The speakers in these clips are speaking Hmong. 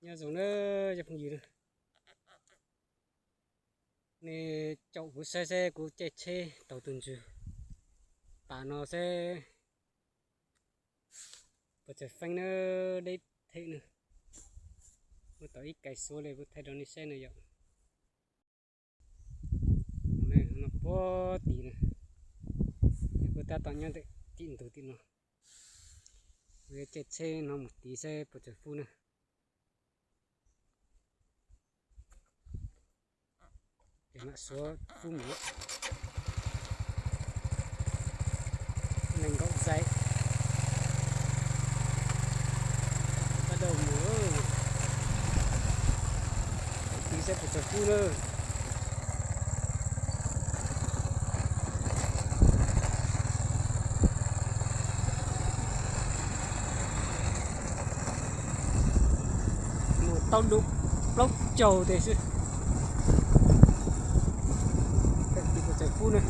Nyob zoo na cov phooj ywg na, nej caum kuv saib seb kuv caij tsheb taug tus ntsws. Tam no seb puas txawm feeb na, deb them na. Muaj tau ib kais suab li kuv thaij rau nej saib na yom. No puag tim na, kuv tab tom nyob ntawm tim ntug tim no. Kuv yuav caij tsheb no mus tid seb puas txawm fub na. Ces mam suav fub mus. Nees nkaum zais, bắt đầu mus. Tid seb puas txawm fub na. Mus tau du plaub caug tes xwb, puas txawm fub na.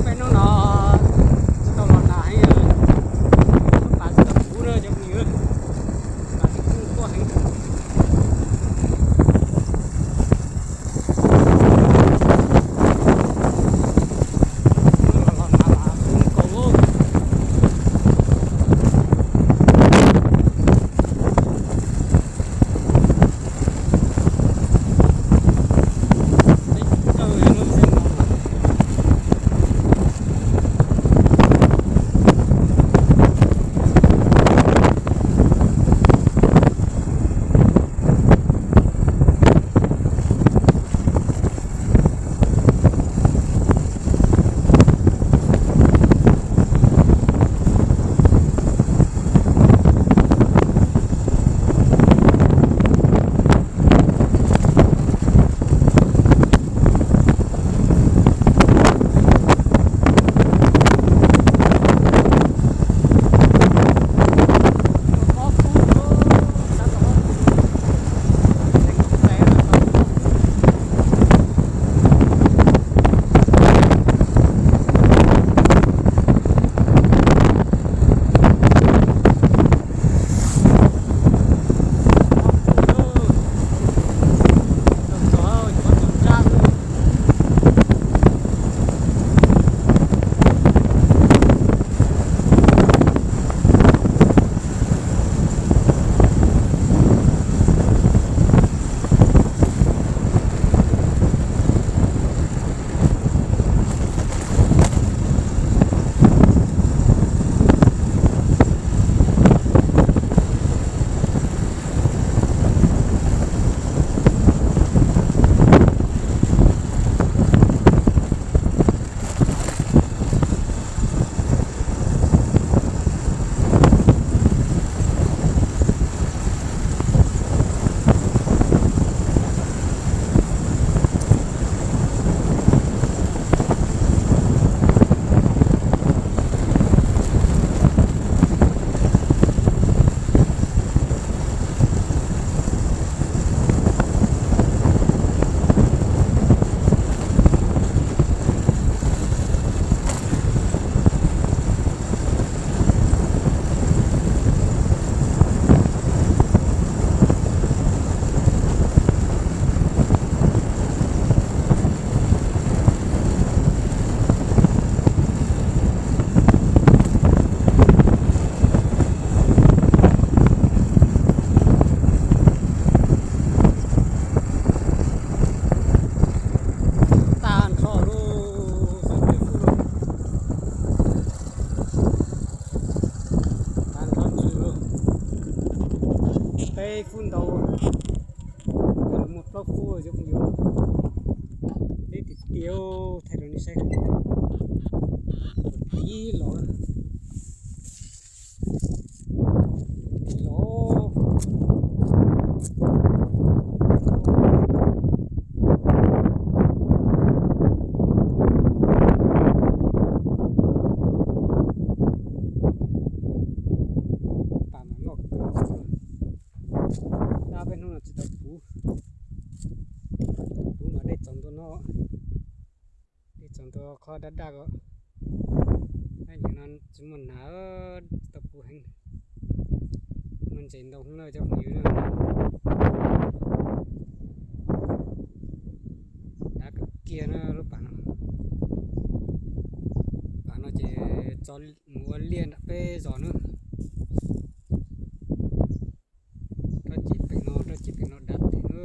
Peb hnub no tsis tau los nag heev, pas tsis tau puv na cov phooj ywg, pas tsis tau puv heev. Los los nag mas zoo nkaus. Tag nrho lub, tag nrho ntsws lawm. Peb fub ntau, muaj plaub fub cov phooj ywg. Deb tiag tiag, thaij rau nej saib. Tid los, tid los. Tas mas loj kawg. Ho dab daj ko, nim no tsis muaj nas, tau puv heev. Muaj ntses ntau hwv na cov phooj ywg na. Dav kawg kiag na lub pas no. Pas no ces tso mus ua liaj nram peb zos na. Rab ci pem no, rab ci pem no dav tiag na.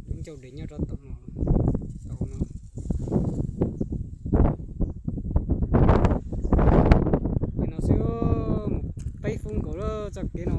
Lub ncauj dev nyob rau tom no, tom no. Li no xwb, mus peb fub nkaus lawm txoj kev no.